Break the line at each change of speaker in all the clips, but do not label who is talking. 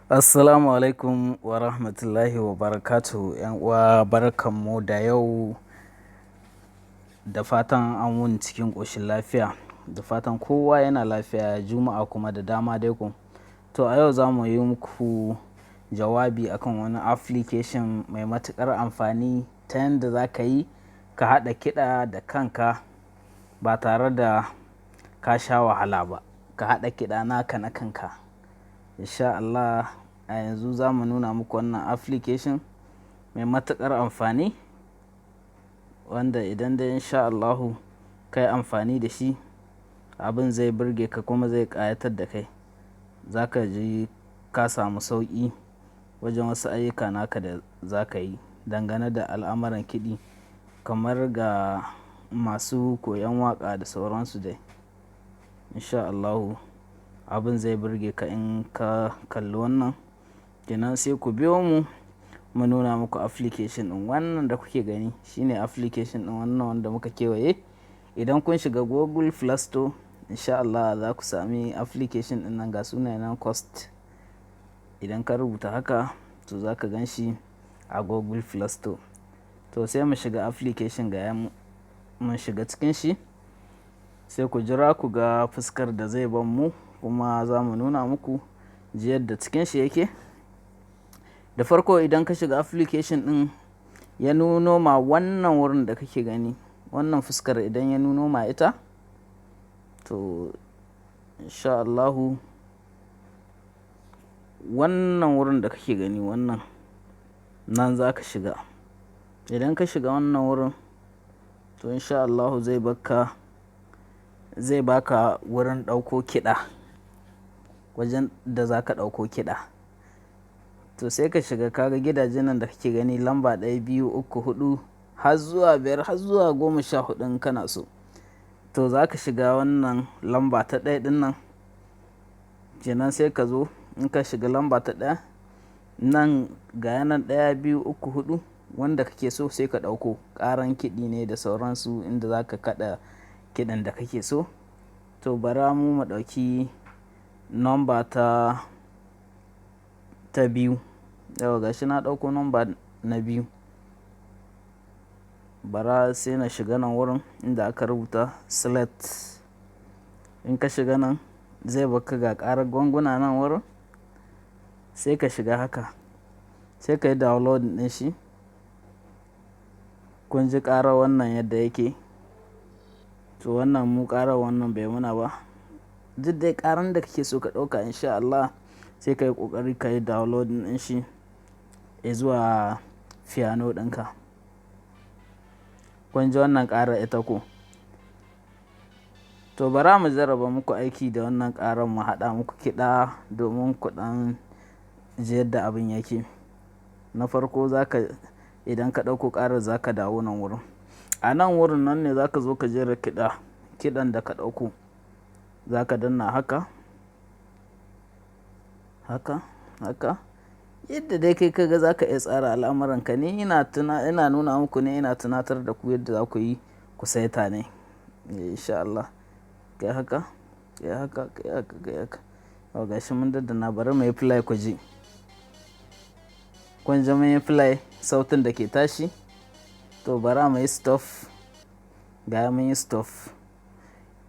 Assalamu alaikum wa rahmatullahi wa barakatuhu. ‘Yan uwa, barkanmu da yau, da fatan an wuni cikin ƙoshin lafiya, da fatan kowa yana lafiya, Juma'a kuma da dama dai ku. To, a yau za mu yi muku jawabi akan wani application mai matuƙar amfani ta yanda za ka yi ka haɗa kiɗa da kanka ba tare da ka sha wahala ba, ka haɗa kiɗa naka na kanka. Insha Allah a yanzu za mu nuna muku wannan application mai matuƙar amfani, wanda idan dai insha Allahu ka yi amfani da shi, abin zai burge ka kuma zai ƙayatar da kai. Za ka ji ka samu sauƙi wajen wasu ayyuka naka da za ka yi dangane da al'amuran kiɗi, kamar ga masu koyon waƙa da sauransu dai. Insha Allahu abin zai burge ka in ka kalli wannan. Kenan sai ku biyo mu, mu nuna muku application ɗin. Wannan da kuke gani shine application ɗin, wannan wanda muka kewaye. Idan kun shiga Google Play Store, insha Allah za ku sami application ɗin nan, ga sunayen nan, Cost. Idan ka rubuta haka, to za ka gan shi a Google Play Store. To, sai mu shiga application, ga mun shiga cikin shi. Sai ku jira ku ga fuskar da zai ban mu, kuma za mu nuna muku ji yadda cikin shi yake. Da farko, idan ka shiga application ɗin, ya nuno ma wannan wurin da kake gani, wannan fuskar, idan ya nuno ma ita, to insha Allahu wannan wurin da kake gani, wannan nan za ka shiga. Idan ka shiga wannan wurin, to insha Allahu zai baka wurin ɗauko kiɗa, wajen da za ka ɗauko kiɗa. To, sai ka shiga, ka ga gidajen nan da kake gani, lamba ɗaya, biyu, uku, huɗu har zuwa biyar, har zuwa 14 in kana so. To, za ka shiga wannan lamba ta ɗaya ɗin nan. Kenan sai ka zo, in ka shiga lamba ta ɗaya nan, ga yanan ɗaya, biyu, uku, huɗu, wanda kake so sai ka ɗauko. Ƙaran kiɗi ne da sauransu, inda za ka kaɗa kiɗan da kake so. To, bara mu mu ɗauki number ta biyu. Yauwa, gashi na ɗauko number na biyu. Bara sai na shiga nan wurin inda aka rubuta "select". In ka shiga nan, zai baka ga ƙarar ganguna nan wurin. Sai ka shiga haka, sai ka yi download ɗin shi. Kun ji ƙarar wannan yadda yake. To, wannan mu ƙarar wannan bai muna ba. Duk dai ƙaran da kake so ka ɗauka, insha Allah sai ka yi ƙoƙari ka yi download ɗin shi zuwa piano ɗinka. Kun ji wannan ƙarar ita ko? To, bara mu jarraba muku aiki da wannan ƙarar, mu haɗa muku kiɗa domin ku ɗan ji yadda abin yake. Na farko, idan ka ɗauko ƙarar, za ka dawo nan wurin. A nan wurin nan ne za ka zo ka jera kiɗa, kiɗan da ka ɗauko. Za ka danna haka, haka, haka. Yadda dai kai ka ga za ka iya tsara al'amuranka. Ni ina tuna, ina nuna muku ne, ina tunatar da ku yadda za ku yi ku saita ne. Insha Allah. Kai haka, kai haka, kai haka, kai haka. Yau gashi mun daddana, bari muyi play ku ji. Kun ji mun yi play, sautin da ke tashi. To, bara muyi stop. Ga mun yi stop.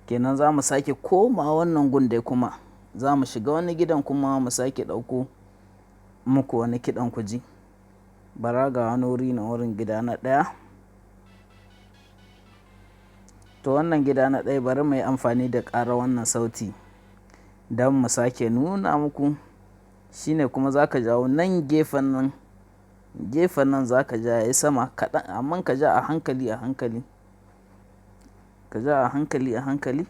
Kenan za mu sake komawa wannan gun dai, kuma za mu shiga wani gidan kuma mu sake ɗauko muku wani kiɗan ku ji. Bara ga wani wuri na wurin, gida na ɗaya. To, wannan gida na ɗaya, bari mu yi amfani da ƙara wannan sauti don mu sake nuna muku. Shine kuma za ka jawo nan gefen nan, gefen nan za ka ja yayi sama kaɗan, amma ka ja a hankali a hankali. Ka ja a hankali a hankali.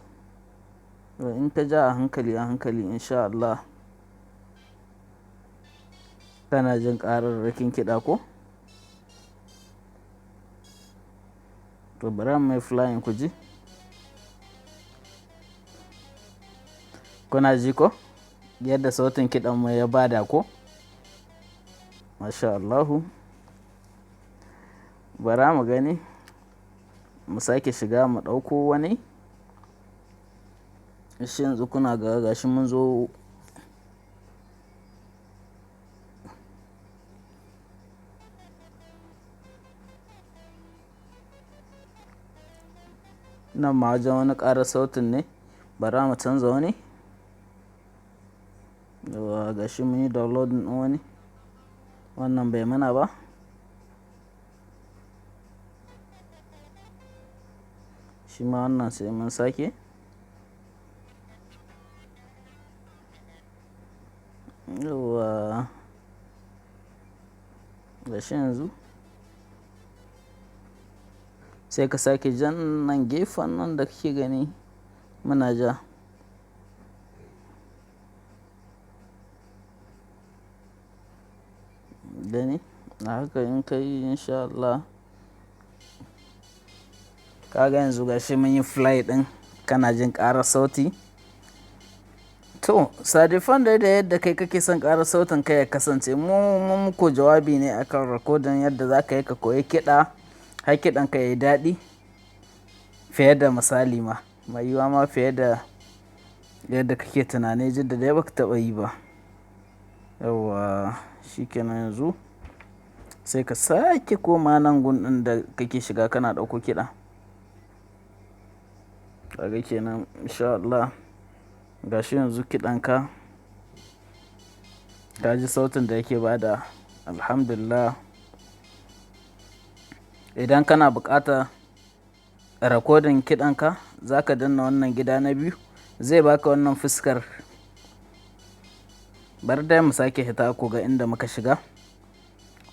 To, in ka ja a hankali a hankali, insha Allah kana jin ƙararrakin kiɗa ko? To, bara mu yi playing ku ji. Kuna ji ko? Yadda sautin kiɗan mu ya bada ko? Masha Allahu. Bara mu gani. Mu sake shiga mu ɗauko wani. Shi yanzu kuna ga gashi mun zo. Nan ma wajen wani ƙara sautin ne. Bara mu canza wani. Yauwa, gashi mun yi downloading ɗin wani. Wannan bai mana ba. Shi ma wannan sai mun sake. Yauwa, gashi yanzu. Sai ka sake jan nan gefen nan da kake gani muna ja. Gani? A haka in ka yi in sha Allah. Ka ga yanzu gashi mun yi play ɗin, kana jin ƙarar sauti. To, ça dépend dai da yadda kai kake son ƙarar sautin ka ya kasance. Mu mun muku jawabi ne akan recording, yadda za ka yi ka koyi kiɗa har kiɗan ka yayi daɗi fiye da misali ma. Mai yiwuwa ma fiye da yadda kake tunani, duk da dai ba ka taɓa yi ba. Yauwa, shi kenan yanzu. Sai ka sake koma nan gun ɗin da kake shiga kana ɗauko kiɗa. Kaga kenan in sha Allah. Gashi yanzu kiɗan ka, ka ji sautin da yake bada. Alhamdulillah. Idan kana buƙata recording kiɗan ka, za ka danna wannan gida na biyu, zai baka wannan fuskar. Bari dai mu sake fita ku ga inda muka shiga.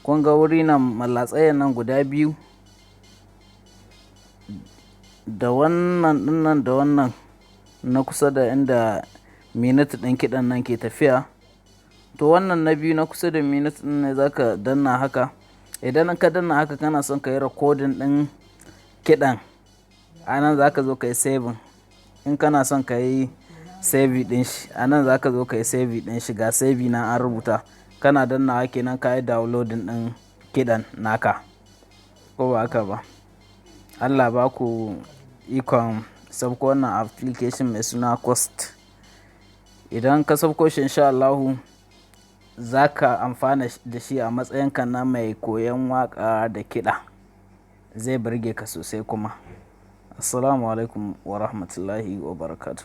Kun ga wuri nan, malatsayen nan guda biyu, da wannan ɗinnan da wannan na kusa da inda minute ɗin kiɗan nan ke tafiya. To, wannan na biyu na kusa da minute ɗin ne za ka danna haka. Idan ka danna haka, kana son ka yi recording ɗin kiɗan, a nan za ka zo ka yi saving. In kana son ka yi save ɗin shi, a nan za ka zo ka yi save ɗin shi. Ga save nan an rubuta. Kana dannawa kenan ka yi downloading ɗin kiɗan naka. Ko ba haka ba? Allah ba ku ikon sauko wannan application mai suna Cost. Idan ka sauko shi, in sha Allahu, za ka amfana da shi a matsayinka na mai koyon waƙa da kiɗa. Zai burge ka sosai kuma. Assalamualaikum warahmatullahi wabarakatuh.